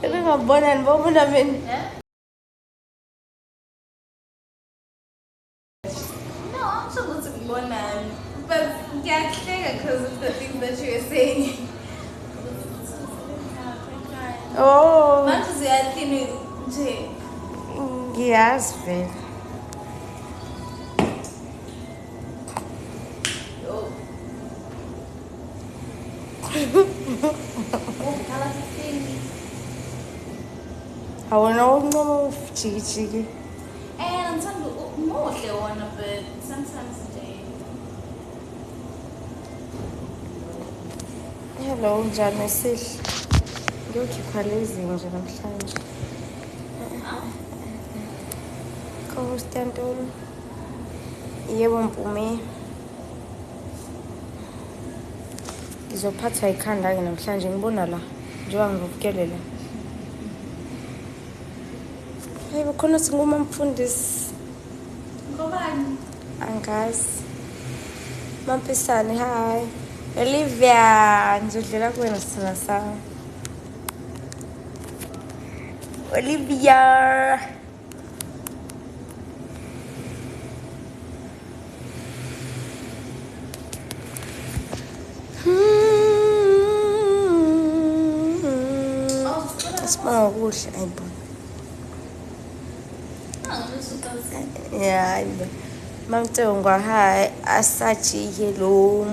Bengingabonani bobona mina. No, I'm sure ukuthi ngibonani. But ngiyahleka because of the things that you were saying. Oh. Manje uyathini nje? Ngiyazi vele. Oh. Ukhala 15. Awona uncoma ujikijiki. And ngithanda muhle wona, but sometimes nje. Hello, njani sihle? Ngiyokhipha lezi nje namhlanje. Co-host yantoni? Yebo Mpumi. Ngizophathwa ikhanda-ke namhlanje, ngibona la njengoba ngivukelela. Hayi, khona singuma mfundisi. Ngobani? Angazi. Mampisane, hi. Olivia, ngizodlela kuwena sithanda sami. Olivia. Oh, sicela. Sibonga kuhle, ayibo. Ah, ngisuka. Yeah, ayibo. Mamtongwa, hi. Asachi, hello.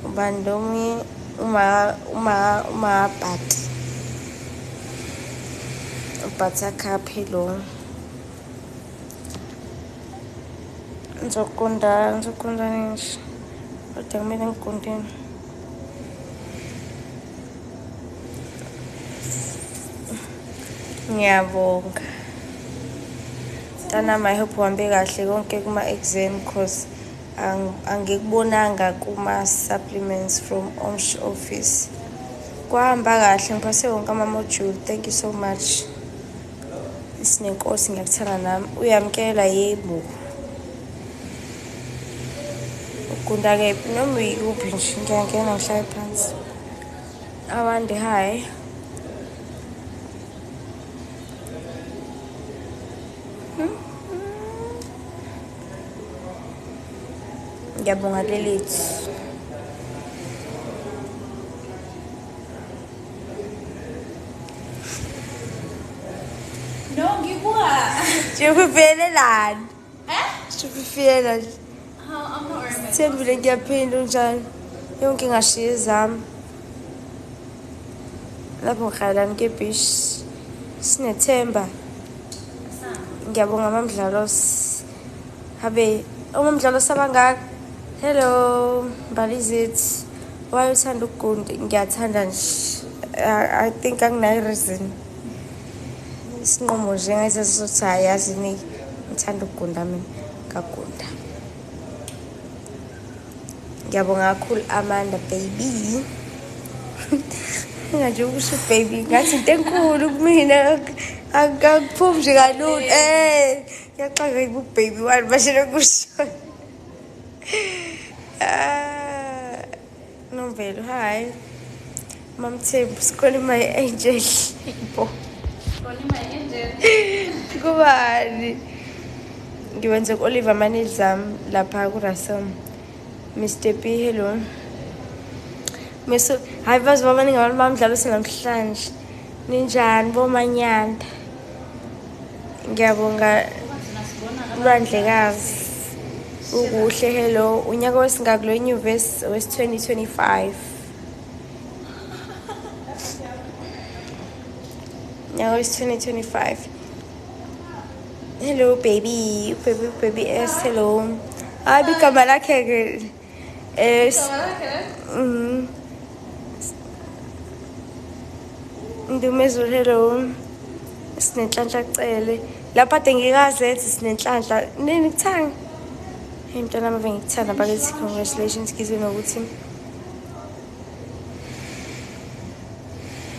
Ubani lo omunye? Uma Bhati. Buttercup, hello. Ngizokunda, ngizokunda nje. Kodwa kumele ngigundeni. Ngiyabonga. Mntanami, I hope uhambe kahle konke kuma-exam, cause angikubonanga kuma-supplements from Omsh office. Kwahamba kahle, ngiphase wonke ama-module. Thank you so much. Sinenkosi, ngiyakuthanda nami. Uyamkela? Yebo. Ugunda kephi? Noma uyikuphi nje, ngiyangena ngihlale phansi. Awande, hi. Ngiyabonga Lelithu. No, ngikuwa. Shukufelelani? Eh? Shukufelela. How I'm not wearing my Thembile, ngiyaphinda, unjani? Yonke ngashiya ezami. Lapho ngihayelani ke-beach. Sinethemba. Ngiyabonga Mamdlalo. Habe, umamdlalo sabangaka. Hello, Mbalizit. Why uthanda ukugunda? Ngiyathanda nje. I think anginayo reason. Isinqumo nje ngayithatha sokuthi hayi, yazi ni ngithanda ukugunda mina. Ngagunda. Ngiyabonga kakhulu Amanda baby. Nje ukusho baby ngathi into enkulu kumina, akuphumi nje kalula. Ngiyaxaka ibu baby wani manje lokusho. Ah, Nomvelo, hi. Mamthembu, sikhona my angel. Bo. Calling my angel. Kubani? Ngiwenze ku-Oliver Manizam lapha ku-Russell. Mr. P, hello. Miso, hayi, bazi babaningi abantu bamdlalo namhlanje. Ninjani bomanyanda? Ngiyabonga Lwandlekazi. Ukuhle, hello. Unyaka wesingaki lo nyuvesi? Wes 2025. Unyaka wes 2025. Hello baby, baby baby S, hello. Hayi, igama lakhe ke S. Ndumezulu, hello. Sinenhlanhla Cele. Lapha ade ngikaze ethi sinenhlanhla. Nini kuthanga? Hey mntwana ave ngikuthanda bakithi, congratulations. Ngizwe nokuthi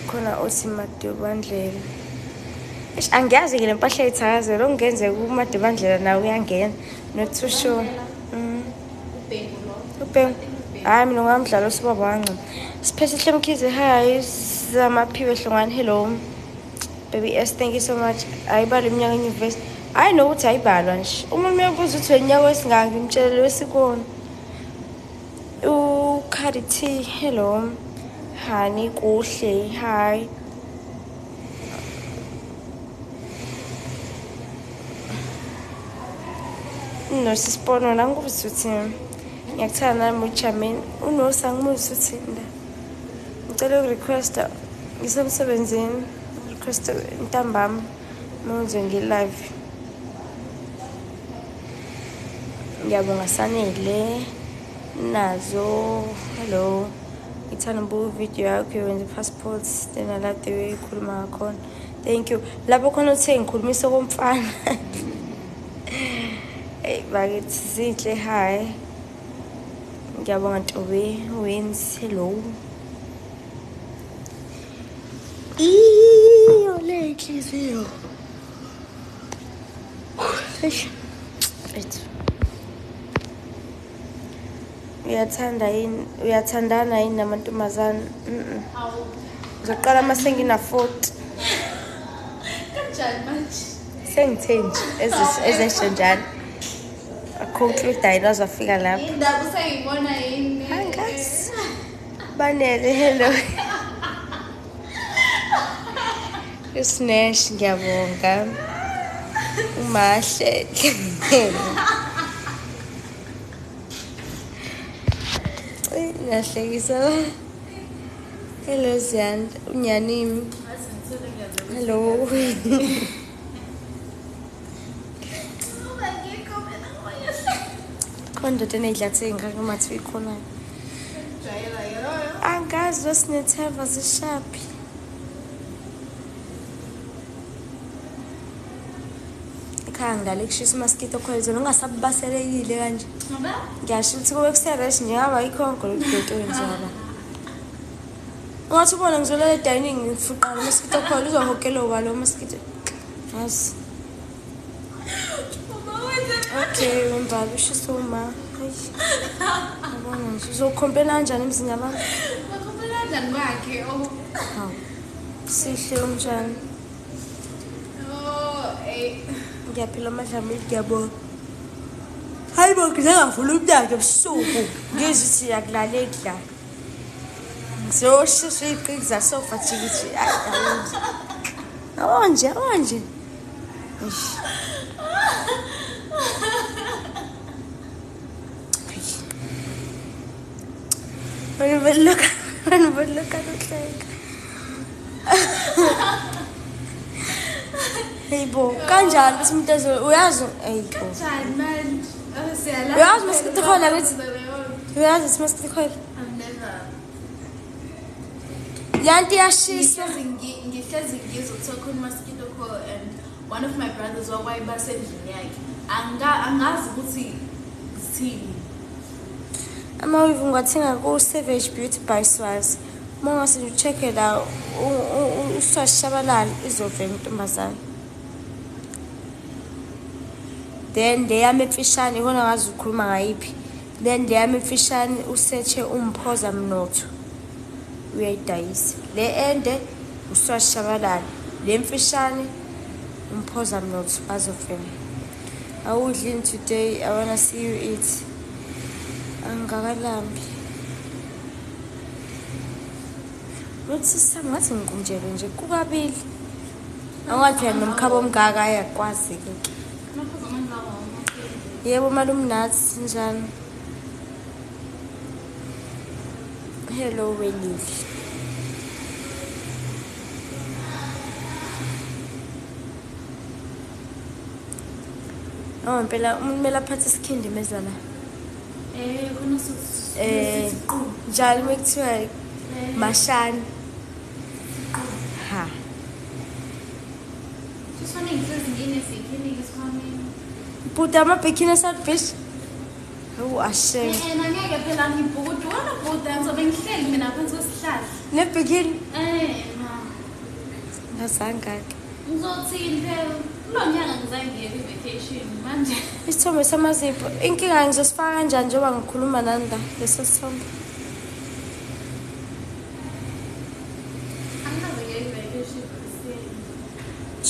khona othi Madubandlela. Eish, angiyazi ke le mpahla eyithakazelo, okungenzeka uMadubandlela nawe uyangena. Not too sure. Ubhengu lo. Ubhengu. Hayi, mina ngamdlalo usibaba wancuma. Siphethe Mkhize, hi. Zamaphiwe Hlongwane, hello. Baby S, thank you so much. Ayibalwa iminyaka enyuvesi. Hayi nokuthi ayibalwa nje. Umuntu uyabuza ukuthi weninyaka wesingaki ngimtshele wesikona. Ukhadi T, hello. Honey, kuhle, hi. Nosisipono nangubuza ukuthi ngiyakuthanda nami uJamini. Unosi angimuzi ukuthi la. Ngicela ukurequesta ngisemsebenzini. Request ntambama manje ngi-live. Ngiyabonga Sanele. Nazo, hello. Ngithanda ukubuka video yakho yenza passports then I like the way ukhuluma ngakhona. Thank you. Lapho khona uthe ngikhulumisa komfana. Hey bakithi zinhle, hi. Ngiyabonga Ntobe wins, hello. Iyo le inhliziyo. Eish. Uyathanda yini? Uyathandana yini namantombazane? Ngizoqala uma sengina 40. Kanjani manje? Sengithe nje ezesho njalo. Aconclude ayina azofika lapho. Indaba usayibona yini? Angazi. Banele, hello. Usnash, ngiyabonga. Umahle. Ngiyahlekisa. Hello Ziyanda, unyanimi. Hello. Khona indoda eney'dlathe ey'ngaka uma kuthiwa ikhona. Angazi wesinethemba zishaphi. Ekhaya ngidlala kushisa umaskito khona ungasabaselekile kanje. Ngiyasho ukuthi kube kuseresh nje ngaba ayikho konke lokhu into oyenziwa la. Ungathi ubona ngizolala edining ngifuqana umaskito khona uzohokela walo umaskito. Yazi. Okay, umbali ushisa uma. Yabona nje uzokhompela kanjani emzini yabantu? Bakhompela kanjani kwakhe? Hawu. Sihle umtshana. Oh, eh. Ngiyaphila madlamini ngiyabonga. Hayi bo ngingavula umnyango ebusuku. Ngizwe ukuthi akulaleki la. Ngizoshisa iziqiki zasofa jikithi. Hayi yabo nje, yabo nje. Look at like. Hey bo, kanjani bese umuntu ezo uyazi hey bo. Kanjani manje? Uyazi masithi khona ngithi. Uyazi masithi khona. I've never. Yanti yashisa. Ngihlezi ngizwe kuthiwa khona mosquito coil and one of my brothers wakwayibasa endlini yakhe. Angazi ukuthi zithini. Amawivu ngiwathenga ku-Savage Beauty by Swazi. Uma ungase nje ucheck-e la uSwazi Shabalala izovela intombazane. Then le yami emfishane ikona ngazi ukhuluma ngayiphi. Then le yami emfishane usethe umphoza mnotho. Uyayidayisa. Le ende uSwazi Shabalala. Le mfishane umphoza mnotho bazovela. Awudlini today, I wanna see you eat. Angakalambi. Uthi sangathi ngiqunjelwe nje kukabili. Angathi phela nomkhaba omngaka ayakwazi ke. Yebo malume Nathi njani? Hello Welile. Oh impela umuntu kumele aphathe isikhindi meza la. Khona njalo mekuthiwa mashani. Ha. Sisone ngihlezi nginebhikini esikhwameni. Bhuti amabhikini eSouth Beach. Hawu ashe. Angeke phela ngibhukude wona bhuti ngizobe ngihleli mina phansi kwesihlahla. Nebhikini? Ma. Ngazangake. Ngizothini phela kulo nyaka ngizange ngiye kwi-vacation manje. Isithombe samazipho inkinga ngizosifaka kanjani njengoba ngikhuluma nani la leso sithombe?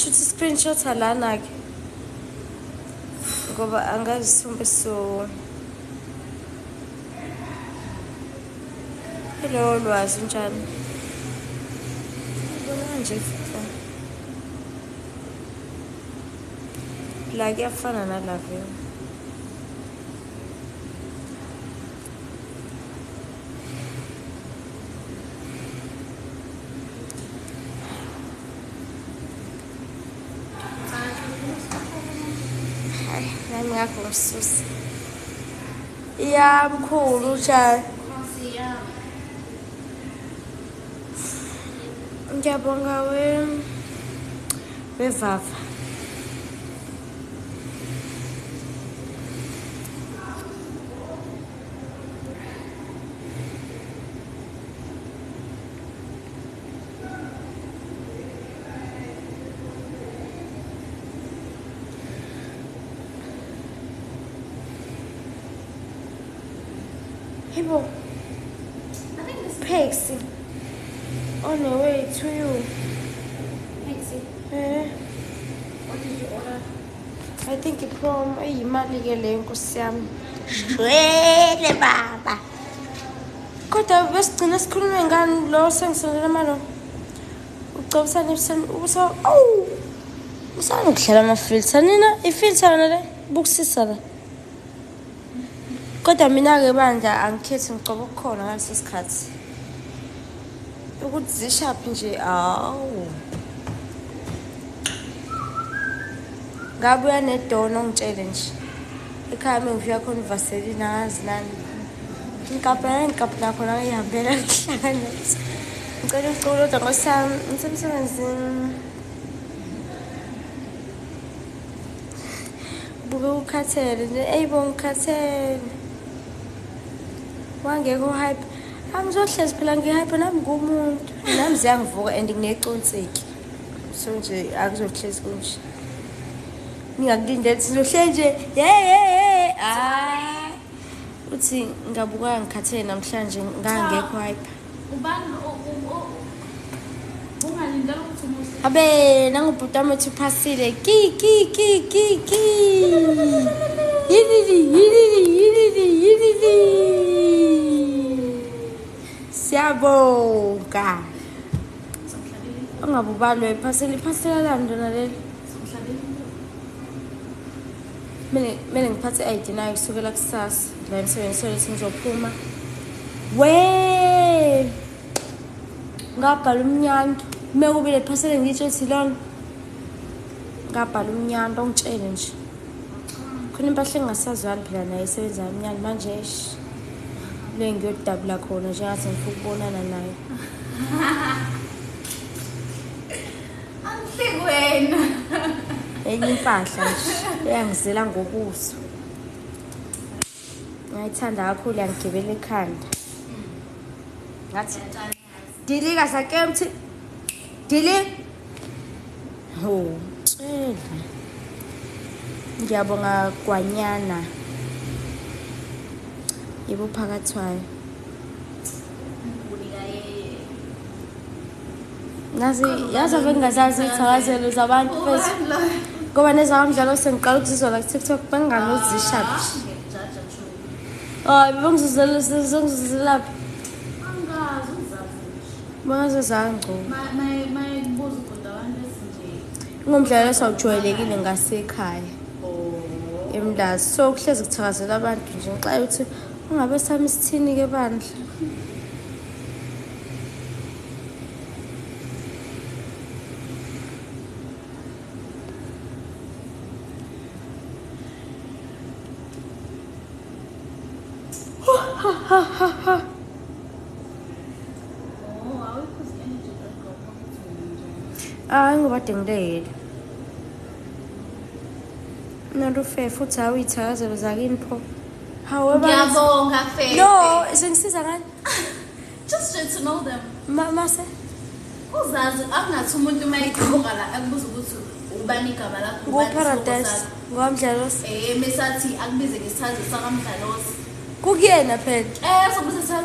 Shuthi screenshot lana ke. Ngoba angazi isithombe so. Hello Lwazi, unjani? Ubona kanje futhi. La kuyafana nala vele. Hayi, nami ngakho ngisusa. Ya mkhulu unjani? Nkosi yami. Ngiyabonga wevava. Hibo, I think this is Pexi on the way to you. Pixie. Eh, What did you order? I think iprom eyimali ke leyo nkosi yami. Shwele baba. Kodwa besigcina sikhulume ngani lo sengisondela malo. Ucobisana ebusani ubuso awu. Usana ukudlala ama-filter nina i-filter yona le bukusisa la. Kodwa mina-ke bandla angikhethi ngigcoba okukhona ngaleso sikhathi. Ukuthi zishaphi nje awu. Ngabuya nedono ongitshele nje. Ekhaya uma ngifika khona ivaselini angazi nani. Inkampani inkampani khona ngihambela kuhlanganisa. Ngicela uculo kodwa nkosi yami ngisemsebenzini. Buke ukhathele nje eyibo ngikhathele. Wangekho hype. Angizohlezi phela ngi-hype nami ngumuntu. Nami ziyangivuka and ngineconseki. So nje akuzohlezi kunje. Ningakulindeli sizohlezi nje hey hey hey. Ah. Uthi ngabuka ngikhathele namhlanje ngangekho hype. Ubani ungalindela ukuthi umuhle. Abe nangubhuti wami ethi uphasile. Ki ki ki ki ki. Yilili yilili yilili yilili. Siyabonga. Somhlabeli. Ungabubalwe iphasela iphasela lami lona leli. Somhlabeli. Kumele ngiphathe i-ID nayo kusukela kusasa. La emsebenzini lethi ngizophuma. We! Ngabhala umnyanto. Uma kube le phasela ngitsho ukuthi lona. Ngabhala umnyanto ongitshele nje. Khona impahla engingasazwani phela naye esebenza umnyanto manje eish. Le ngiyodabula khona njengathi ngifuna ukubonana naye. Angihleki wena. Enye impahla nje eyangizela ngobuso. Ngayithanda kakhulu yangigibela ekhanda. Ngathi dilika sakemthi. Dili. Ho, tshela. Ngiyabonga kwanyana. Yebo phakathwayo. Mguni kayeye. Nazi yazi ave ngingazazi iy'thakazelo zabantu mfethu. Ubani lo? Ngoba nezamdlalo sengiqala ukuzizwa la ku-TikTok benginganozishaphi. Ngiyakujaja Chu. Hayi bengizuzela laphi? Angazi uzazi nje. Bengazozanga ngcono. Maye kubuza ubhuti abantu ethi nje. Ngumdlalo esawujwayelekile ngasekhaya. Oh. Emlazi. So kuhlezi kuthakazela abantu nje ngixaye ukuthi ungabe sami sithini ke bandla. Oh, awuyiphuzi energy drink ngoba uthi nje. Hayi ngoba kade ngilele. Nalufe futhi hawu iy'thakazelo zakini pho. Hawu abantu. Ngiyabonga Fefe. No, sengisiza ngani? Just get to know them. Mase Uzazi angathi umuntu uma eqhamuka la akubuza ukuthi ubani igama lakho ubani isibongo Ngo-Paradise, sakho. ngowamdlalosi. Mesathi akubize ngesithazo sakamdlalosi. Kukuyena phela. Uzobuza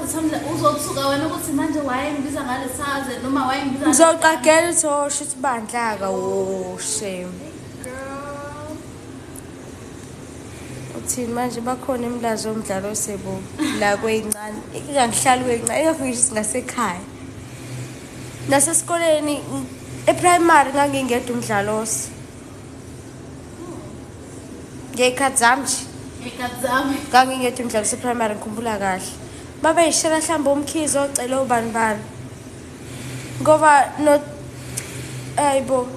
uzothuka wena ukuthi manje wayengibiza ngale saze noma wayengibiza. Ngizoqagela ukuthi oh shit bandla ka oh shame. Girl. Uthini manje bakhona emlazi omdlalo sebo la kweyincane. Ingangihlali kweyincane, ingakho ngisho singasekhaya. Nasesikoleni e-primary ngangingedwa umdlalosi. Ngey'khathi zami nje. Ngey'khathi zami. Ngangingedwa umdlalo se-primary ngikhumbula kahle. Babeyishela mhlawumbe umkhize ocele ubani bani. Ngoba no ayibo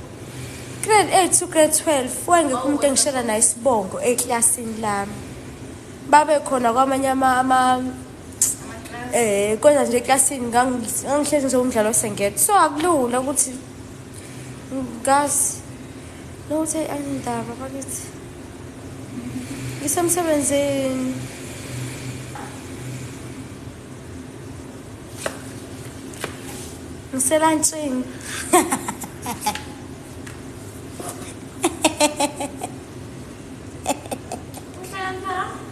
grade 8 to grade 12 wayengekho umuntu engishela naye isibongo eklasini lami. Babe khona kwamanye ama kodwa nje eklasini ngangihlezi nje umdlalo osengedwa. So akulula ukuthi ngazi nokuthi ayindaba bakithi. Ngisemsebenzini. Ngiselantshini.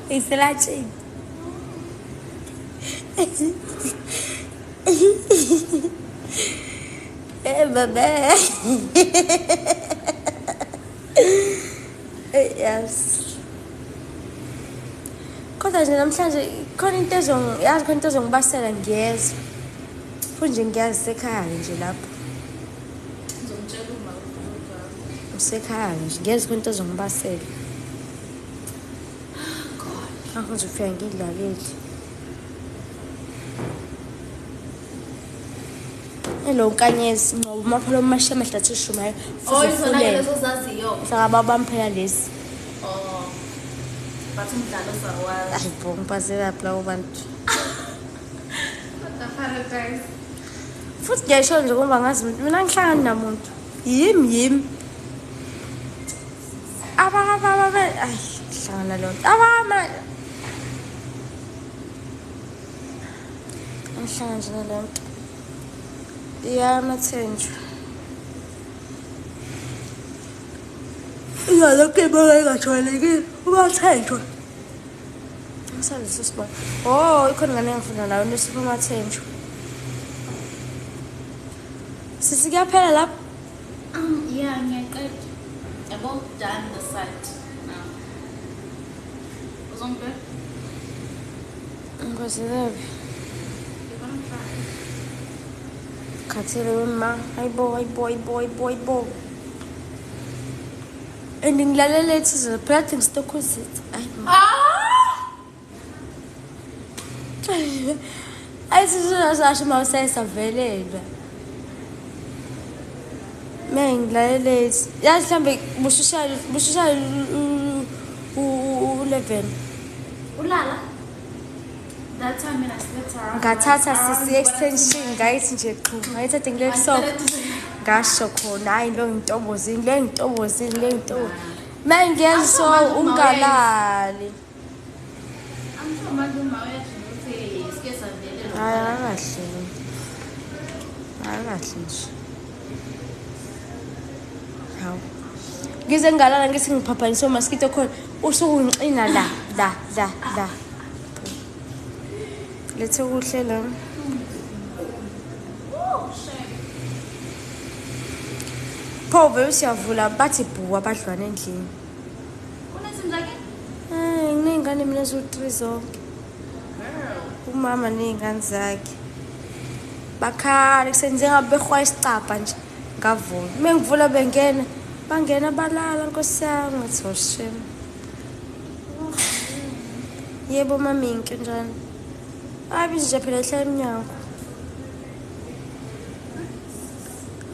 Ngiselantshini. Baba. Yes. Kodwa nje namhlanje khona into yazi khona into ezongibasela ngiyezwa. Futhi nje ngiyazi sekhaya nje lapho. Ngizomtshela uma usekhaya nje ngiyezwa khona into ezongibasela. God. Ngakho ngizofika ngidlalele. Elo nkanyezi ngoba maphela umasha amahlathu eshumayo. Oh, izona ke lezo zaziyo. Saka baba mphela lesi. Oh. Bathi umdlalo sawazi. Hayibo ngibazela lapha labo bantu. Kodwa paradise. Futhi ngiyayisho nje ngoba ngazi mina ngihlangani namuntu. Yimi. Aba ay hlangana lo. Aba ngihlangana nje nalento. Ya mathenjwa. Ya lokho ibona engajwayelekile umathenjwa. Ngisazi sisibona. Oh, ikhona ngane engifunda nayo nesipho mathenjwa. Sisi kuyaphela lapho. Yeah, ngiyaqeda. Yabo done the site now. Uzongibheka? Ngikwazelaphi? You're gonna try. Khathele ma. Hayibo. And ngilalele ethize phela thi ngisitokhuzitha. Hayi. Ah! Ayisizasho uma usesavelelwa. Mengilalele yazi mhlambe bushusha u11. Ulala? That time when I slept around. Ngathatha sisi extension ngayithi nje qhu ngayithatha ngilaptop ngasho khona hayi lo ngintobozini le ngintobozini le ngintobo. Mengiyenza so ungalali. I'm sure manje uma uyathi ukuthi sike savelelwa. Hayi akahle. Akahle nje. Hawu. Ngize ngalala ngithi ngiphaphaniswe mosquito khona usuku ngixina la la la la. Lethe kuhle la. Oh, shame. Pho vele siyavula bathi bhuwa abadlwana endlini. Unezinja ke? Nginey'ngane mina eziwu-3 zonke. Girl. Umama ney'ngane zakhe. Bakhala ekuseni njengabe behwa isicabha nje. Ngavula. Uma ngivula bengena, bangena balala nkosi yami ngathi oh shame. Yebo maminki njani? Hayi nje phela ehlala emnyango.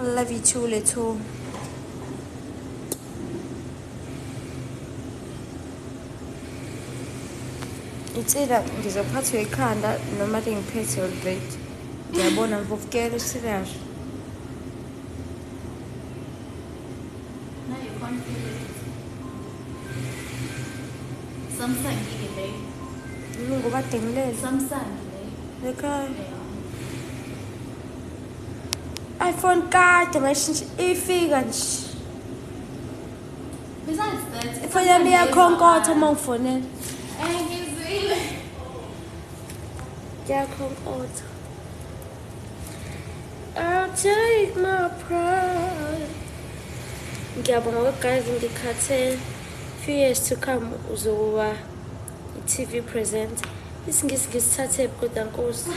I love you too, little. Insila ngizophathwa ikhanda noma lingiphethe already. Ngiyabona ngivukele serious. Now you can't feel it. Samsung ke le. Ngoba dengilele. Samsung le. Ekhaya. iPhone kade ngayishintsha ifika nje. Besides that, Ifoni yami iyakhonkotha uma ngifonela. Ngizwile. Ngiyakhonkotha. I'll take my pride. Ngiyabonga guys, ngikhathele. Few years to come uzokuba i-TV presenter. IsiNgisi ngisithathe kodwa Nkosi.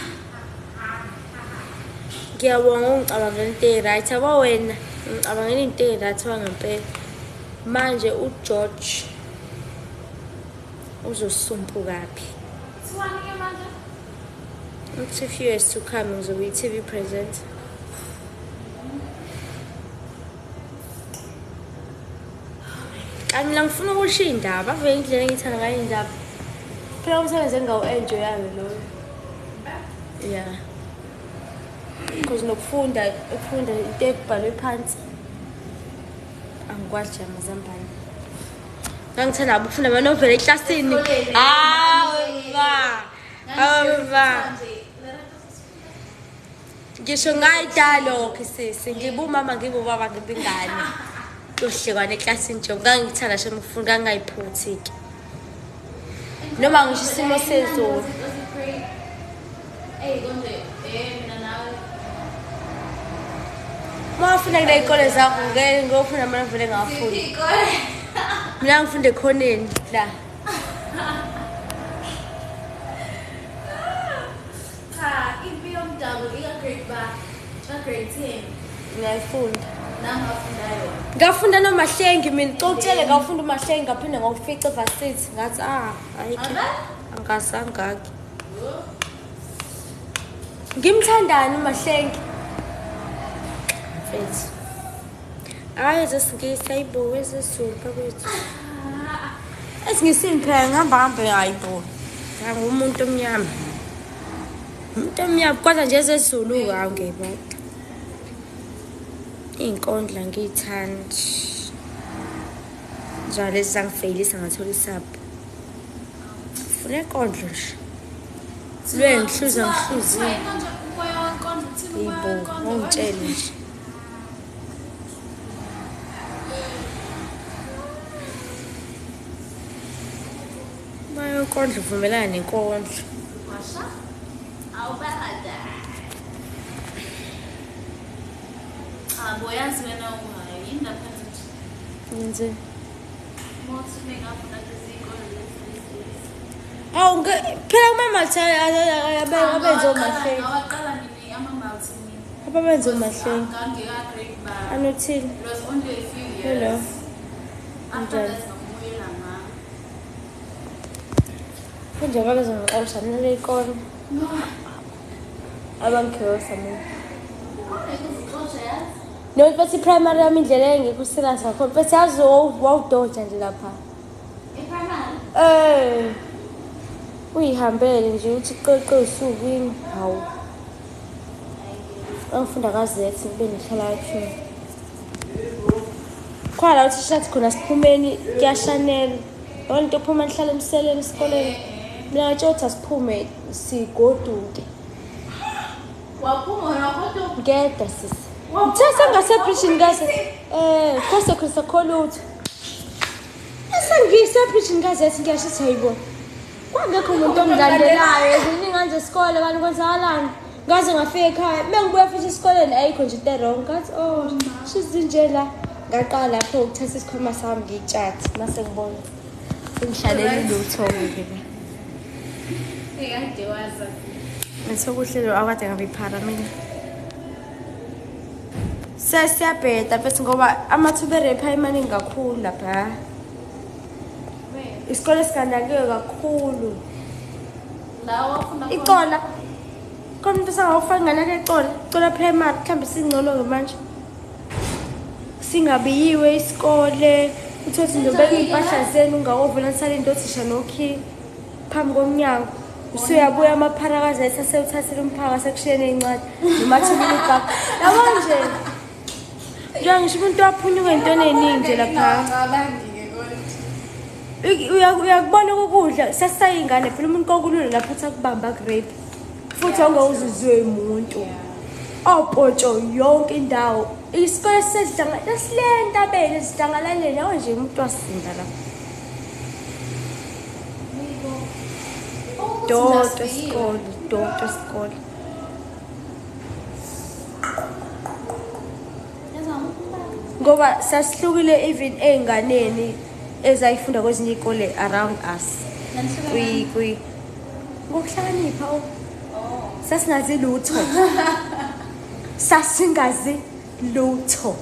Ngiyabonga ungicabangela into e-right. Yabo wena ngicabangela into e-right wangempela. Manje uGeorge uzosumpukaphi? Kuthiwani-ke manje? Uthi few years to come ngizobe i-TV presenter. Kanti mina ngifuna ukushiya indaba, ave indlela engithanda ngayo indaba. Phela umsebenzi engingawu-enjoy-ayo loyo. Yeah. Because nokufunda, ukufunda into ebhalwe phansi angikwazi nje amazambane. Ngangithanda ukufunda amanoveli eklasini. Hawu ba. Hawu ba. Ngisho ngayidalokho sisi, ngibe umama ngibe ubaba ngibe ingane. Kuyohlekwana eklasini nje, ngangithanda nje ukufunda ngangayiphuthi-ke. Noma ngisho isimo sezulu. Eyi konje, mina nawe. Uma ufunda kule y'kole zakho ngeke ngiyofunda amanoveli engawafuni. Ziphi iy'kole? Mina ngifunda ekhoneni la. Cha, impi yomdabu ika-grade ba, ka-grade 10. Ngiyayifunda. Nami ngafunda yona. Ngafunda noMahlengi mina, cokutshele ngafunda uMahlengi ngaphinde ngawufica evarsity. Ngathi ah, ayikho. Aba? Angazangaki. Yo. Ngimthandani uMahlengi? Mfethu. Hayi ezesiNgisi ayibo ezesiZulu bakwethu. EsiNgisini phela ngihamba hambe hayibo. Ngingumuntu omnyama. Umuntu omnyama kodwa nje ezesiZulu hawu ngiyibona. Iy'nkondlo angiyithandi. Njalo lezi zangifeyilisa ngathola isabhu. Funa inkondlo nje. Lwe ngihluza ngihluziwe. Kuthiwa inkondlo, umoya wenkondlo, uthini umoya Yibo, wenkondlo? ungitshele nje. Umoya wenkondlo uvumelana nenkondlo. Washa? Awubada. Cha bo, yazi wena uhayi, yini lapha nje? Ngenze. Uma uthi ngafunda lezi iy'kole lezi lezi lezi. Awu phela kuma-multi abenze oMahlengi. Ngawaqala nini ama-multi mina? Ababenze oMahlengi. Ngangika-grade ba. Anothile. It was only a few years. Hello. After Njani? that ngabuyela nga. Manje babezongixosha mina le y'kole. No. Abangikhiyosa mina. Ngeke uzixoshe yazi. No, but i-primary yami indlela engekho serious kakhulu. But yazi wawudoja nje lapha. E-primary. Uyihambele nje uthi qeqe usukwini. Hawu. Ngangifunda kaZet ngibe ngihlala Q. Khona la uthisha athi khona siphumeni kuyashanela. Yona into ephuma nihlale emseleni esikoleni. Mina ngatshela ukuthi asiphume sigoduke. Waphuma wena kodwa Ngedwa sisi. Ngithe sengasebridgini kaze. Kose khona sakholutho. Sengisebridgini kaZet ngiyasho ukuthi hayibo. Kwangekho umuntu ongilandelayo, ziningi nje isikole kanti kwenzakalani? Ngaze ngafika ekhaya, mengibuya futhi esikoleni ayikho nje into e-wrong. Ngathi oh, shizinje la. Ngaqala lapho ukuthatha isikhwama sami ngiyitshathe mase ngibona sengihlalele lutho-ke. Ekade waza. Ngithokuhlelo akade ngabe iphara mina. Sesiyabheda mfethu ngoba amathuba erepha ayemaningi kakhulu lapha. Wena. Isikole sikanakiwe kakhulu. La wafunda khona. Icola. Khona umuntu osangawufaka ingane yakhe ecola. Icola primary mhlawumbe singcono-ke manje. Singabiyiwe isikole. Uthole ukuthi nizobeka iy'mpahla zenu ungakovela nisalinde othisha nokhi phambi komnyango. Usuyabuya amaphara kazethu asewuthathile umphaka sekushiyene ney'ncwadi noma athumile ibhaka. Yabo nje. Njengoba ngisho umuntu waphunyuka ey'ntweni ey'ningi nje lapha. Ngingacabangi-ke kodwa. Uyakubona ukudla sasayingane phela umuntu kokulula lapho uthi akubamba grape futhi awungawuzuzwe umuntu opotsho yonke indawo isikole sesidlanga lesile entabeni esidlangalaleni yabo nje umuntu wasinda lapho Ukuthi doti nasibiyiwe. esikole Udoti wesikole. Ngoba sasihlukile even ey'nganeni ezayifunda kwezinye iy'kole around us. Kwi ngokuhlakanipha oh. Sasingazi lutho. Sasingazi lutho.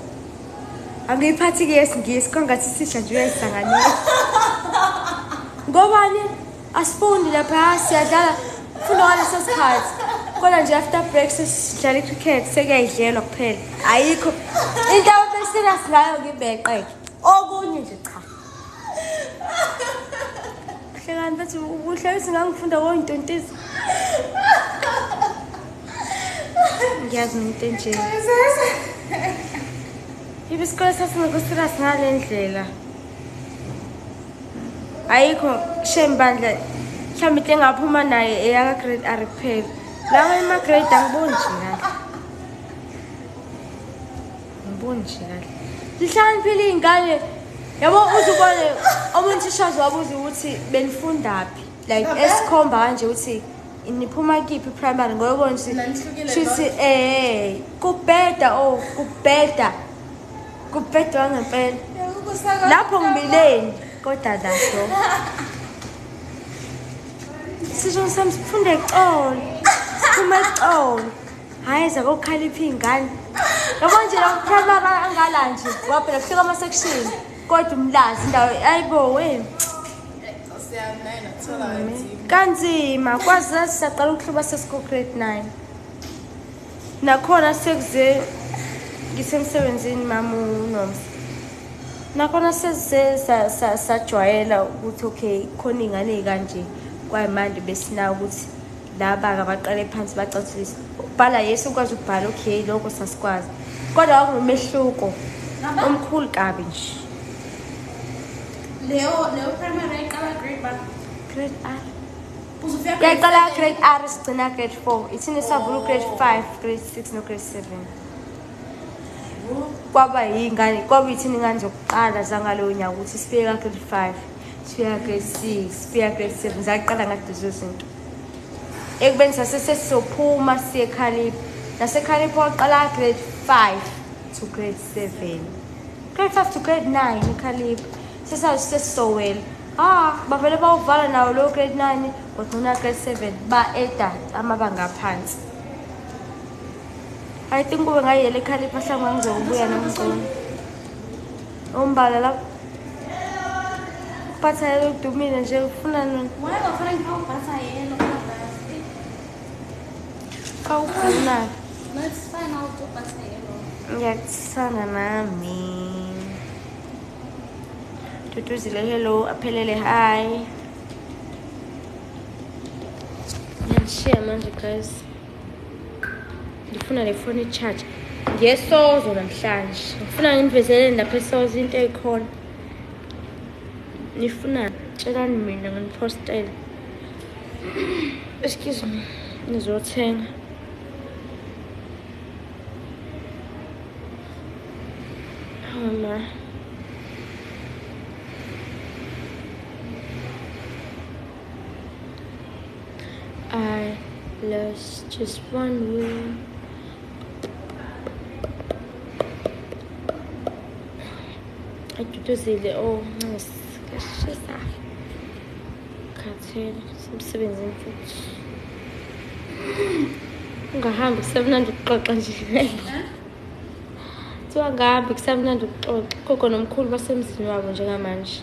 Angiyiphathi-ke yesiNgisi kwangathi sidla nje uyayisanganisa. Ngobani asifundi lapha siyadlala funda ngaleso sikhathi. Kodwa nje after break sesidlala i-cricket sekuyayidlelwa kuphela. Ayikho into abeserious ngayo ngibeqeke. Okunye nje cha. Hlekani bathi ubuhle uthi ngangifunda koyintontisa. Ngiyazi umuntu enje. Yibe isikole sasingekho serious ngale ndlela. Ayikho shame bandla. Mhlawumbe into engaphuma naye eyaka grade R kuphela. Lawa ema-grade angiboni nje kahle. Angiboni nje kahle. Zihlakaniphile iy'ngane. Yabo uze ubone omunye uthisha wabuza ukuthi benifundaphi. Like esikhomba kanje ukuthi niphuma kiphi primary ngoba ubona ukuthi shuthi kubheda oh kubheda. Kubhedwa ngempela. Lapho ngibileni kodwa lapho. Sisho sami sifunde ecolo. Siphuma ecolo. Hayi zakokhalipha iy'ngane. Yabo nje la primary angala nje waphela kufika ama-section kodwa umlazi indawo ayibo we. Kanzima kwazi sisaqala ukuhluba sesiko grade 9. Nakhona sekuze ngisemsebenzini mama uNomsa. Nakhona sesize sajwayela ukuthi okay khona iy'ngane ey'kanje kwayimanje besina ukuthi laba-ke abaqale phansi bacathulise. Ukubhala yes ukwazi ukubhala okay lokho sasikwazi. Kodwa kwakunomehluko omkhulu kabi nje. Leyo primary yayiqala grade ba? Grade R. Yayiqala grade R sigcina grade 4. Ithina savula grade 5, grade 6 no grade 7. Kwaba yingane, kwaba yithina ingane zokuqala zangalowo nyaka ukuthi sifike ka grade 5, sifike ka grade 6, sifike ka grade 7 zaqala ngalezo zinto. Ekubeni sasesizophuma siye eKhalipha. NaseKhalipha waqala grade 5 to grade 7. Grade 5 to grade 9 eKhalipha. Sesazi sesizowela. Ah, bavele bawuvala nawo lo grade 9 wagcina grade 7 ba-eda amabanga aphansi. I think kube ngayiyela eKhalipha mhlawumbe ngizobuya nomculo. Umbala lapho. Uphatha yelo udumile nje ufuna noni. Why bafuna ngifaka ubhatha yelo Kawufuna. No, it's fine, I'll do butter yellow. Ngiyakuthanda nami. Duduzile hello, aphelele hi. Ngiyanishiya manje guys. Ngifuna le phone i-charge. Ngiyesozo namhlanje. Ngifuna nginivezelele lapha esozo into eyikhona. Nifuna tshelani mina nginipostele. Excuse me. Ngizothenga. Oh ma. I lost just one wheel. Ayiduduzile oh nice. Kashisa. Khathele semsebenzini futhi. Ungahambi kusemnandi ukuxoxa nje. Kuthiwa ngahambi kusemnandi ukuxoxa. Gogo nomkhulu basemzini wabo njengamanje.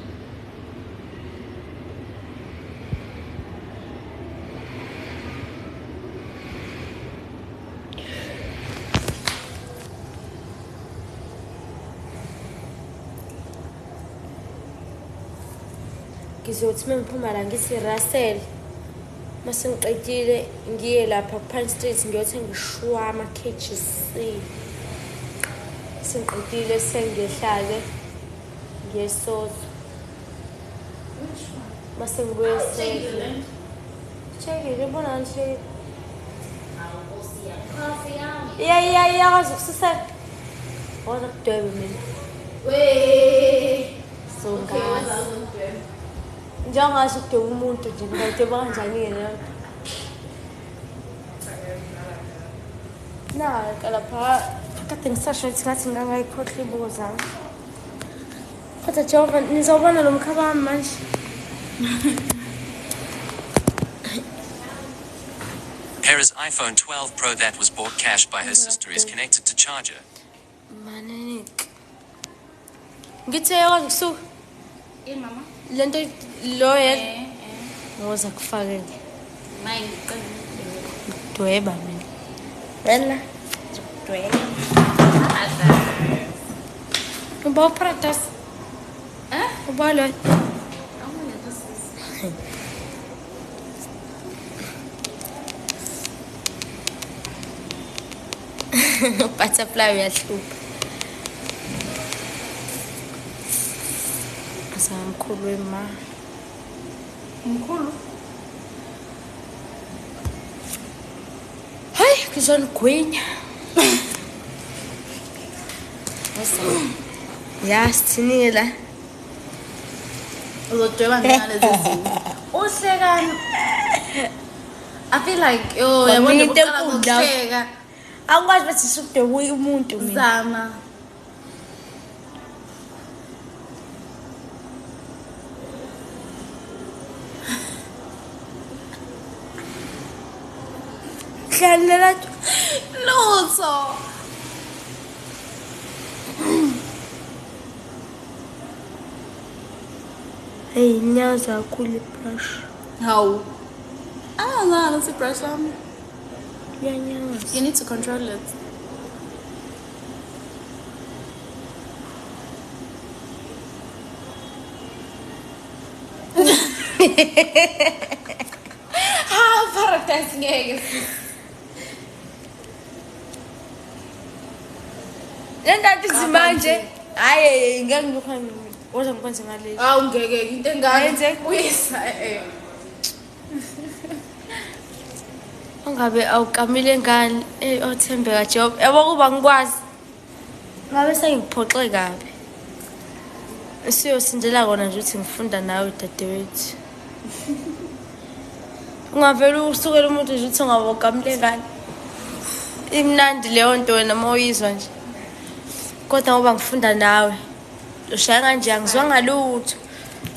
Ngizothi uma ngiphuma la ngithi Russell. Mase ngiqedile ngiye lapha ku-Pine Street ngiyothenga ishwama KGC. Sengiqedile sengiyehlale ngiyesozo. Mase ngibuye sele. Tshekile ubona nje. Yeah yeah yeah kwazi ukususa. Waza kudwebe mina. We. So guys. Njengasho ukudweba umuntu nje ngayidweba kanjani-ke leyo nto. Nanka lapha kade ngisasho ukuthi ngathi ngangayikhohlwa ibuko zami. Kodwa Jehova nizobona lo mkhaba wami manje. Hera's iPhone 12 Pro that was bought cash by her sister is connected to charger. Manic. Ngithe yakwazi kusuka Yini mama? lento lo yena Eh, eh. ngoza kufakele. Maye ngiqinile. Dweba mina. Wena dweba. Uba uPratas. Eh? Uba lo. Awuye kusisi. Butterfly uyahlupha. Samkhulu wema. Mkhulu. Hayi ngizonigwinya. Ya sithini la? Uzodweba ngalezi zinto. Uhlekani? I feel like yo yabona Kwamina into uqala enkulu la. ngokuhleka. Angikwazi bathi sukudweba umuntu mina. Zama. Hlalela Lutho. Hey, inyaza kakhulu ibrush. Hawu. Angizange si brush lami. Iyanyaza. You need to control it. Ha, paradise ngeke sis. Le nto izimanje. Hayi, ngeke ngikhona. Woza ngikwenze ngaleli. Hawu ngeke into engaka. Ayenze? Uyisa eh. Ungabe awukamile ngani othembeka Job. Yabo kuba ngikwazi. Ngabe sengiphoxe kabi. Siyosindela kona nje ukuthi ngifunda nawe dadewethu. Ungavele usukele umuntu nje uthi ungabe ukamile ngani. Imnandi leyo nto wena uma uyizwa nje. Kodwa ngoba ngifunda nawe. Ushaya kanje angizwanga lutho.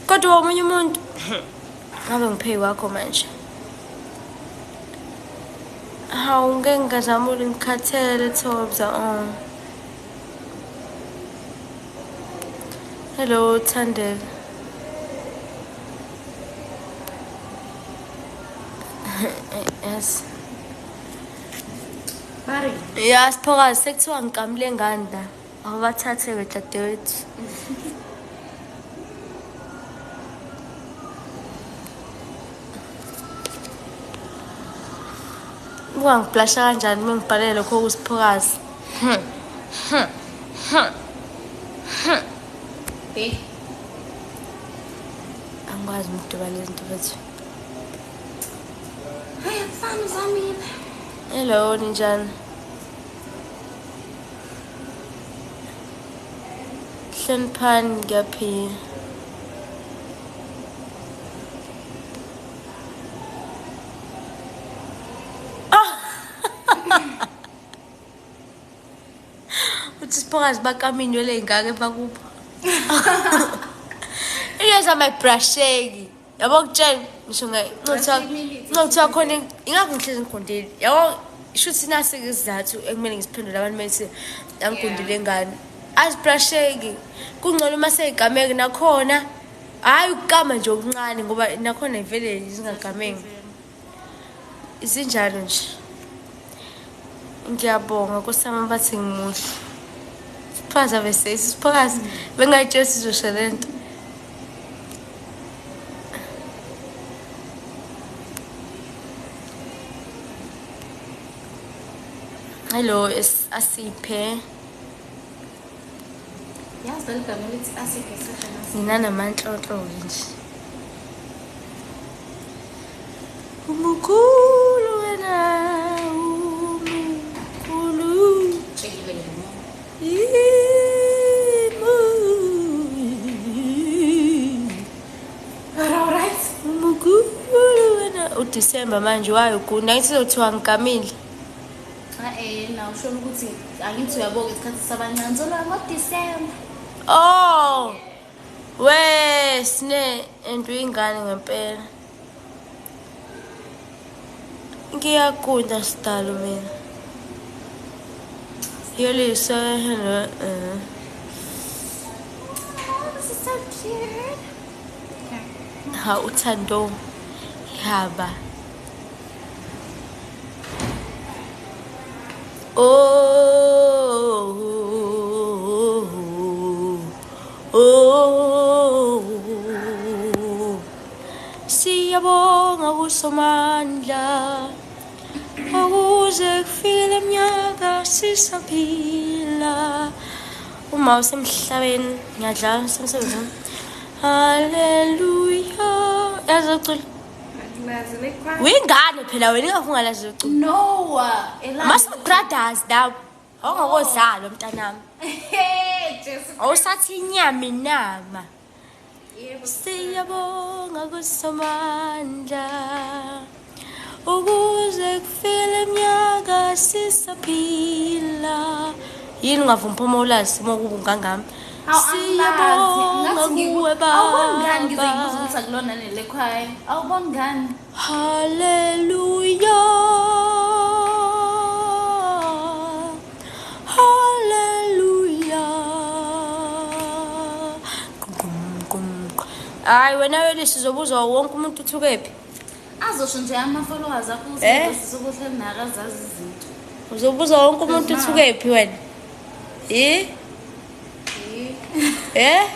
Kodwa omunye umuntu ngabe ngiphe kwakho manje. Hawu ngeke ngingazamuli ngikhathele Thobza. Oh. Hello Thandeka. Yes. Bari. Ya siphokazi sekuthiwa ngikamile ngani la. Awubathathe-ke dadewethu. Buka ngiblasha kanjani uma ngibhalele lokho kusiphokazi. Hey. Angikwazi ukudweba lezi zinto bethu. Hayi akufani uzamile. Hello, ninjani? Hloniphani ngiyaphila. Uthi siphokazi bakama iy'nwele ey'ngaka emakupha. Iyeza amayibhrasheki. Yabo kutshela ngisho ngakuthiwa khona ingakho ngihlezi ngigundile. Yabo shuthi nasi-ke isizathu ekumele ngisiphendule abantu bethi angigundile ngani. Azibrasheki. Kungcono uma sey'gameke nakhona. Hhayi ukukama nje okuncane ngoba nakhona vele zingagameki. Izinjalo nje. Ngiyabonga Nkosi yami bathi ngimuhle. Siphaza bese siphaza bengayitshela sizosho lento. Hello, Asiphe. Yazi leli gama elithi Asiphe sesho. Mina namanhlonhlo nje. Umukhulu wena umukhulu. Tshekile nje. All right. Umukhulu wena uDisemba manje wayogunda ngithi uzothiwa ngigamile. Ah eh. Na usho ukuthi angithi uyaboka isikhathi sabancane zolwa ngoDecember. Oh. We Sne and uyingane ngempela. Ngiyagunda sidalo mina. Yolisa hello. Oh, this is so cute. Okay. Ha uthando haba. Oh, oh, oh, siyabonga kuSomandla ukuze kufike leminyaka sisaphila. Uma usemhlabeni ngiyadlala semsebenzini. Haleluya. Yazocula. Uyingane phela wena ingafungalazi uculo. No, Maso brothers dawo. Awungakozalwa mntanami. Hey, Jesu. Awusathi inyama inama. Yebo. Siyabonga kuSomandla ukuze kufike leminyaka sisaphila. Yini ungavumi phuma ulazi uma kuba ungangami. Siyabonga kuwe Awuboni ngani ngize ngibuze Baba. ukuthi akulona nele choir. Awuboni ngani? Hallelujah. Hallelujah. Kum, kum, kum. Hayi wena wena sizobuzwa wonke umuntu uthukephi. Azosho nje ama-followers akho Eh? ukuthi sokuhleli nakazazi izinto. Uzobuzwa wonke umuntu uthukephi wena. Eh? Eh?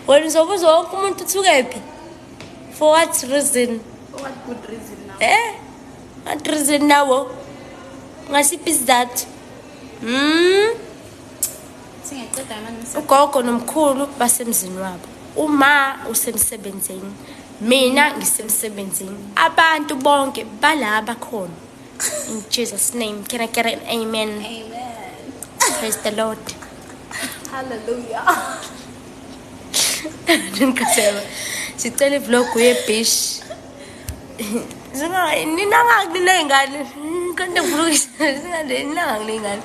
Wena uzobuzwa wonke umuntu uthukephi? For what reason? For what good reason now? Eh? What reason nawo? Ngasiphi isizathu? Singaqeda manje. Ugogo nomkhulu basemzini wabo. Uma usemsebenzini, mina ngisemsebenzini. Abantu bonke balaba khona. In Jesus name, can I get an amen? Amen. Praise the Lord. Hallelujah. Ngikhathele. Sicela ivlog yebish. Ninangaki ney'ngane. Kanti ngivulukisa ninangaki ney'ngane.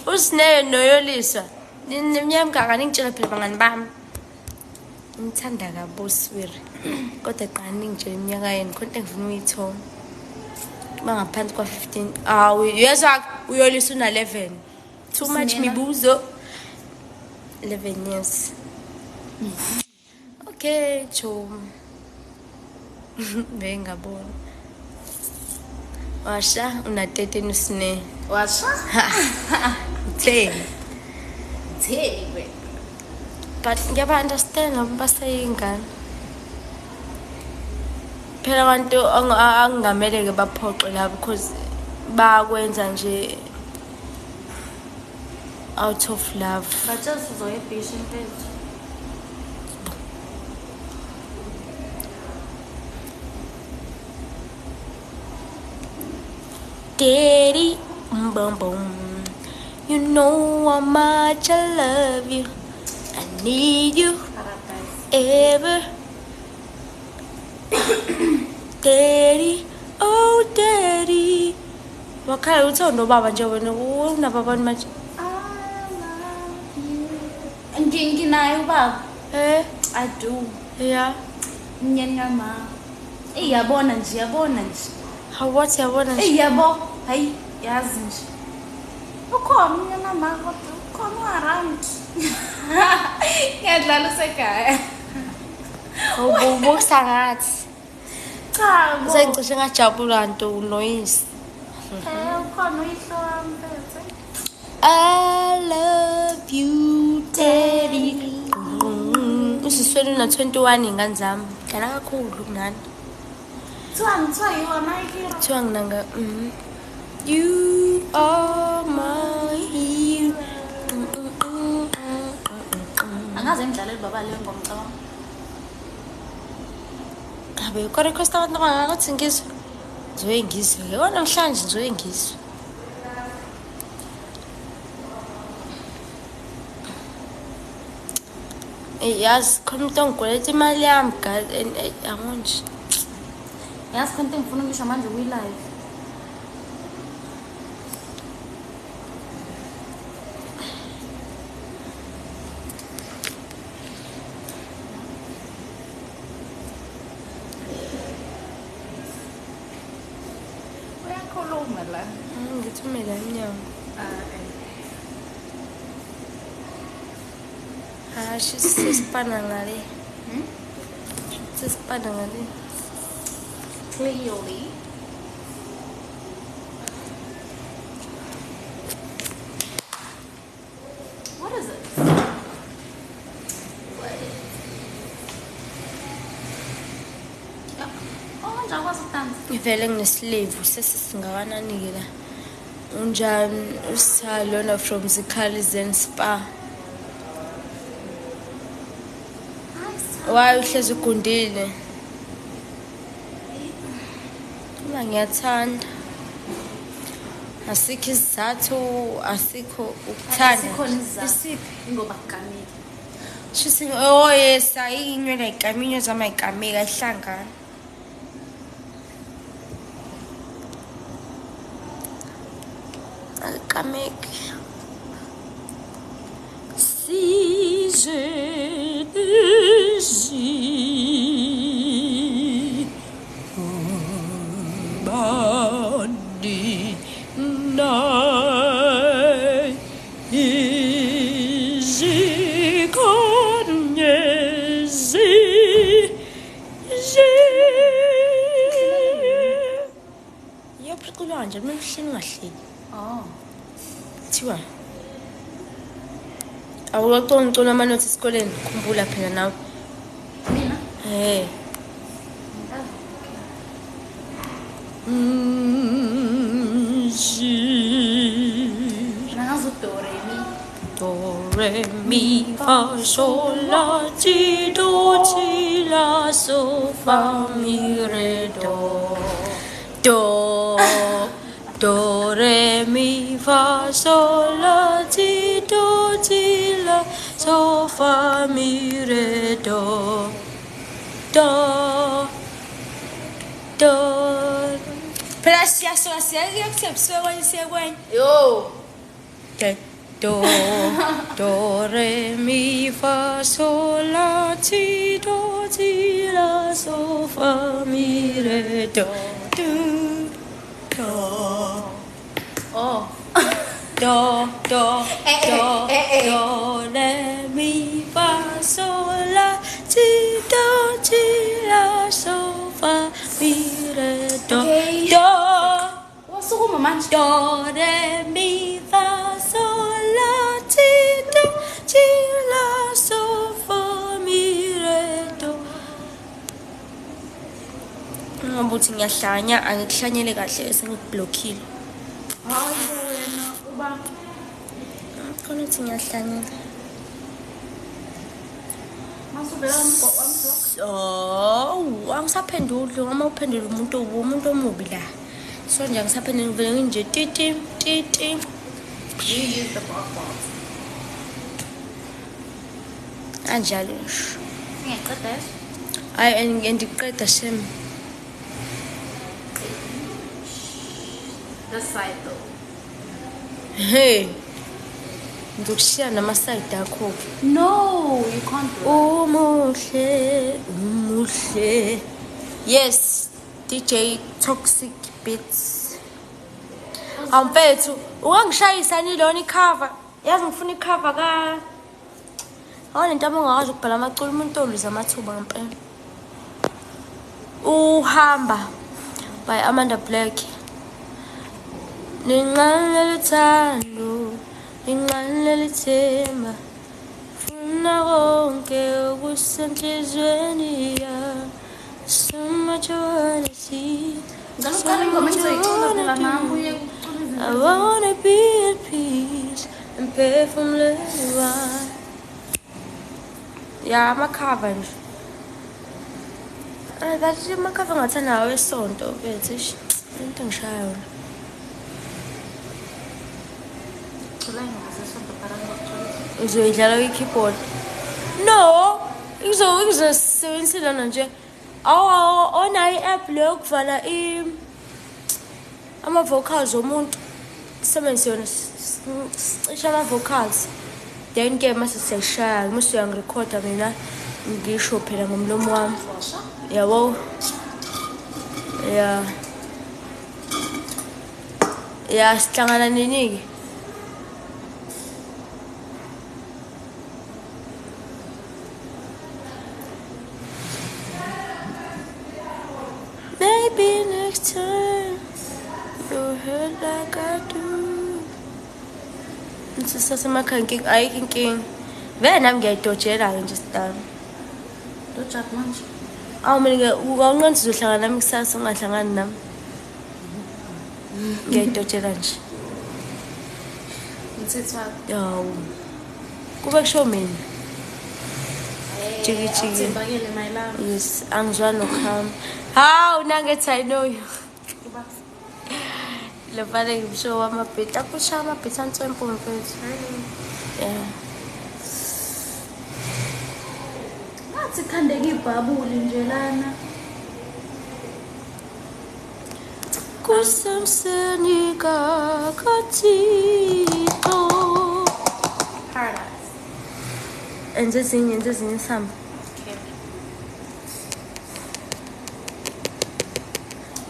Usine noYoliswa. Neminyaka mingaka ningitshela phela bangani bami. Ngithanda kabi oswiri. Kodwa qala ningitshele iminyaka yenu khona into engifuna ukuyithola. Bangaphansi kwa-15. Awu uyezwa uYoliswa una-11. Too much Usinena? mibuzo. 11 years. Okay, chom. Bengabona. Washa una 13 usine. Washa? Utheni? Theni. But ngiyaba understand ngoba basayingane. Phela abantu angamele ke baphoxe la because bakwenza nje out of love. Batshela sizoya ebhishi mfethu. Daddy, boom boom. You know how much I love you. I need you Paradise. ever. Daddy, oh daddy. Wakhala uthando baba nje wena unababa manje. I love you. Nginaye ubaba. Eh, I do. yeah. Umnyeni kama. Eyi yabona nje, yabona nje. How what yabona nje. Eyi yabo, hayi yazi nje. Ukhona umnyeni kama kodwa ukhona u-around. Ngiyadlala usekhaya. Ubukisa ngathi. Cha bo. Sengicishe ngajabula nto unoyisi. Eh ukhona uyihlo wami mfethu. I love you daddy. Usiswele una 21 ingane zami. Dlala kakhulu kunani. Kuthiwa you are my hero. Kuthiwa nginanga You are my hero. Angaze ngidlalele baba leyo ngoma cabanga. Abe kodwa request abantu abangathi ngizwe. Ngizoye ngizwe. Yebo namhlanje ngizoye ngizwe. Eh yazi khona umuntu ongikweleta imali yami guys and yabo nje. Yazi khona into engifuna ukuyisho manje kwi-live. Sumela emnyango. Ah, sisipana ngale. Sisipana ngale. Clearly. What is it? What is it? Oh, njakwazi ukudansa. Ngivele ngineslevu sesisingakanani-ke la. Unjani usalona from Zikhali Zen Spa. Why uhlezi ugundile? Uma ngiyathanda. Asikho isizathu, asikho ukuthanda. Sikhona isizathu. Isiphi? Ngoba kugamile. Shuthi oh yes, ayinywele ayikaminyo zama ayikameki ayihlangani. Ayikameki. Si je désire Nje mina uhleli ungahleli. Oh. Thiwa. Awuxoxa ngicela amanothi esikoleni, khumbula phela nawe. Mina? Eh. Nangazi do re mi. Do re mi fa sol la ti do ti la so fa mi re do. Do do re mi fa sol la ti do ti la so fa mi re do. Do do. Phela siyasola siyakusebusuku siyakwenye. Yo. Okay. Do do re mi fa sol la ti do ti la so fa mi re do do do. Oh. Do do do eh. Do re mi fa sol la ti do ti la so fa mi re do. Okay. Do Wasukuma manje. Do re mi fa sol la ti do ti la so fa mi re do. Ngoba uthi ngiyahlanya, angikuhlanyele kahle sengikublockile. Hayi wena uba Khona uthi ngiyahlanyela. masuvela wamblock. Oh, angisaphenduli uma uphendula umuntu omubi la. So nje angisaphenduli ngivele nginje titi titi. Do you use the block box? Kanjalo nje. Ngiyaqeda. Hayi ngiqeda shem. This side though. Hey. Ngizokushiya nama-side akho. No, you can't do that. Umuhle, umuhle. Yes, DJ Toxic Beats. Amfethu, ungangishayisa ni lona icover. Yazi ngifuna icover ka Awunento abangakwazi ukubhala amaculo umuntu oluza amathuba ngempela. Uhamba by Amanda Black. Ninqane luthando, ninqane lithemba. Funa konke okusenhlizweni yami. So much I wanna see. Ngicela So uqale ingoma much I engizoyicula wanna phela nami do. uye ukucula izinto I ezintsha. wanna be at peace and perform right. Ya amakhava nje. That amakhava ngathanda nawo esonto mfethu. Eish, into engishaya yona. Cula ingoma zesonto phela ngizokucula. Ngizoyidlala kwi-keyboard. No, ngizosebenzisa lona nje. Awu onayo i-app leyo yokuvala ama-vocals omuntu. Sisebenzise yona sicishe ama-vocals. Then ke mase siyayishaya, mase uyangirekhoda mina ngisho phela ngomlomo wami. Washa. Yabo? Yeah. Ya sihlangana nini-ke? Maybe next time you hurt like I do. Ngisasemakhaya inkinga ayikho inkinga. Vele nami ngiyayidojela-ke nje sidalo. Dojaphi manje? Awu mina awunqeni sizohlangana nami kusasa ungahlangani nami. Ngiyayidojela nje. Umthetho wakho. Yawu. Kube kusho mina. Jiki jiki. Awuthembakele my love. Yes, angizwani nokuhamba. Hawu nangethi I know you. Lo mfana ngimsho wamabheti. Akushaya amabheti answempu mfethu. Yeah. Ngathi khandeka ibhabuli nje lana. Kusemseni kaThixo. Paradise. Enze ezinye samba. Okay.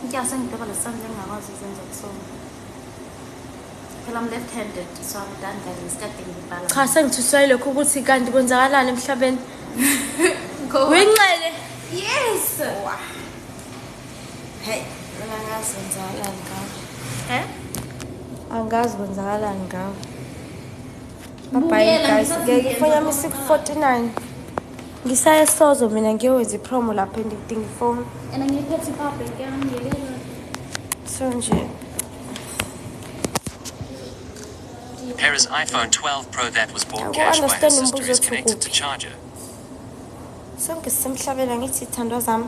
Ngiyase ngibheka lesandla engingakwazi ukuzenza kusona. Phela I'm left-handed, so I'm done guys. Ngesikade ngibhala. Cha sengithuswa yilokho ukuthi kanti kwenzakalani emhlabeni. Go. Wenxele. Yes. Hey, mina angazi kwenzakalani ngawe. Eh? Angazi kwenzakalani ngawe. Bye bye Bukela, guys. ngisathi Ngeke ifoni yami ngiyenza isiku-49. Ngisaya eSozo mina ngiyowenza ipromo lapha ngidinga ifoni. And ngiyiphethe i-power bank yami ngiyekela. So nje Hera's iPhone 12 Pro that was bought cash by her Aku-understand sister umbuzo is othi connected to ukuphi. charger. Sonke sisemhlabeni angithi ithandwa zami.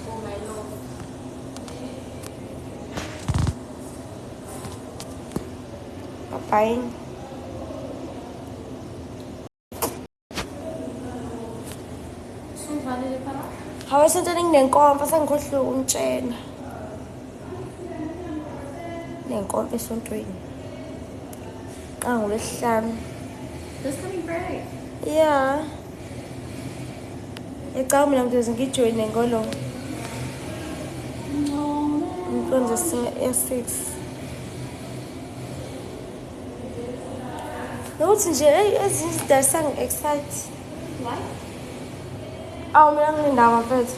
Oh my lord. Bye bye. Usuvalile phela? Hawu esontweni nginenkomfa sengikhohliwe ukunitshela. Nenkomfa esontweni. Qala ngoLwesihlanu. This coming break. Yeah. Ecabanga mina ngizoze ngijoyine ngolo inkonzo ya-6. Nokuthi nje eyi ezinye izinto ayisangi-excite. Why? Awu mina anginendaba mfethu.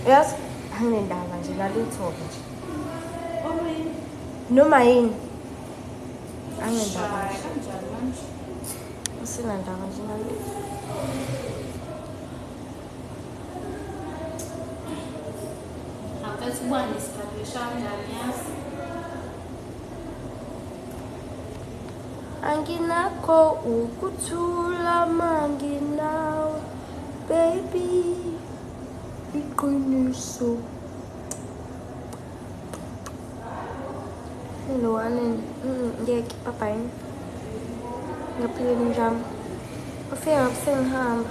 Uyazi? Anginendaba nje nalutho-ke nje. Oh yini? Noma yini. Anginendaba Shaya nje. kanjani manje? Asinandaba nje nalutho. Mfethu kuba nesikhathi leshaya kanjani yazi? Anginakho ukuthula manginawe baby iqiniso. Hello Anen. Ngeke bye bye. Ngaphilile njami. Ufike ngapho sengihamba.